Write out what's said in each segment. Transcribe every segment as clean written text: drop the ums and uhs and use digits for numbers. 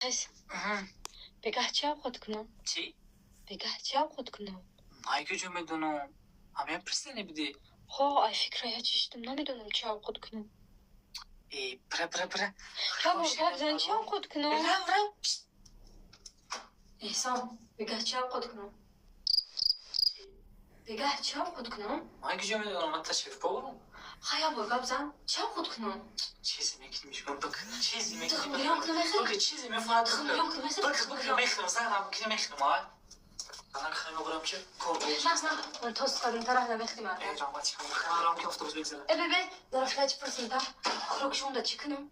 Хес. Бегаҳ чӣ авқот кунам? Чӣ? Бегаҳ чӣ авқот кунам? Май куҷо медонам? Ҳамян пурсидане бидӣ. Ҳо, ай фикра я чӣ шудам, намедонам чӣ авқот кунам. Э, бира, бира, бира. Бабо, гап зан, чӣ авқот кунам? Рав, рав. Эҳсон, бегаҳ чӣ авқот кунам? Бегаҳ чӣ авқот кунам? Май куҷо медонам, ман та шеф-поварам. Ха, як бор гап зан, чӣ авқот кунам? Чизе мекунӣ, мешкам, бик. Чизе мекунӣ. Тухмбирён кунам, мехӯрӣ? Бик, чизе мефорад. Тухмбирён кунам, мехӯрӣ? Бик, бик, мехӯрам, занам кини мехӯрам, а? Занак хеле мебарам, чи кор бо. На, на, ман тост кардам, тараҳ намехӯрӣ ман. Э, раҳмат, мехӯрам, ки автобус бигзарад. Э, бебе, дар охира чӣ пурсим, та? Хӯрокшонда чӣ кунам?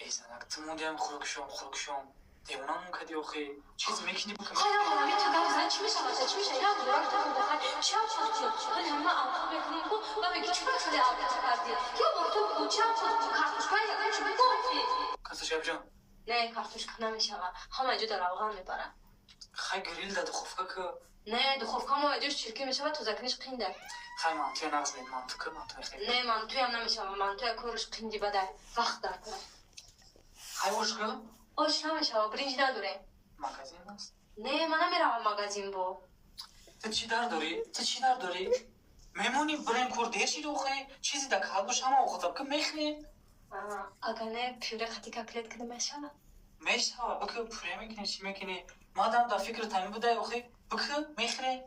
Э, занак, ту мондиам хӯрокшом, хӯрокшом. Девонамон кади охи. Чизе мекунӣ, бик. Ха, як бор ҳамин ту гап зан, чӣ мешавад, чӣ мешавад? Як бор ту бихай, чӣ авқот кунам? Ҳоли ҳама авқот мекунам ку, ва меги чӣ кор хеле авқот кардӣ? Як бор ту бигӯ, чӣ авқот кунам? Картошка ягон чӣ бигӯ охи. Картошка ҷон. Не, картошка намешавад. Ҳама ҷо дар равған мебарад. Хай, грил да духовка ку. Не, духовка мо ҷош чиркин мешавад, тозакуниш қинда. Хай, мантуя нағз мед, манту ку, манту мехӯрем. Не, мантуям намешавад, мантуя корш қинди бадай, вақт дар кор. Хай, ош ку? Ош намешавад, бринҷ надорем. Магазин аст? Не, ман намеравам магазин бо. Ту чӣ дар дорӣ? Ту чӣ дар дорӣ? Мемонӣ, бирем, кор дер шид охи. Чизе да кал бош, ҳама охотаб ки мехӯрем. Агар не, пюре қати котлет кунам, мешавад? Мешавад, бикӯ, пюре мекунӣ, чӣ мекунӣ? Мадам дар фикри тамин будай охи, бикӯ, мехӯрем.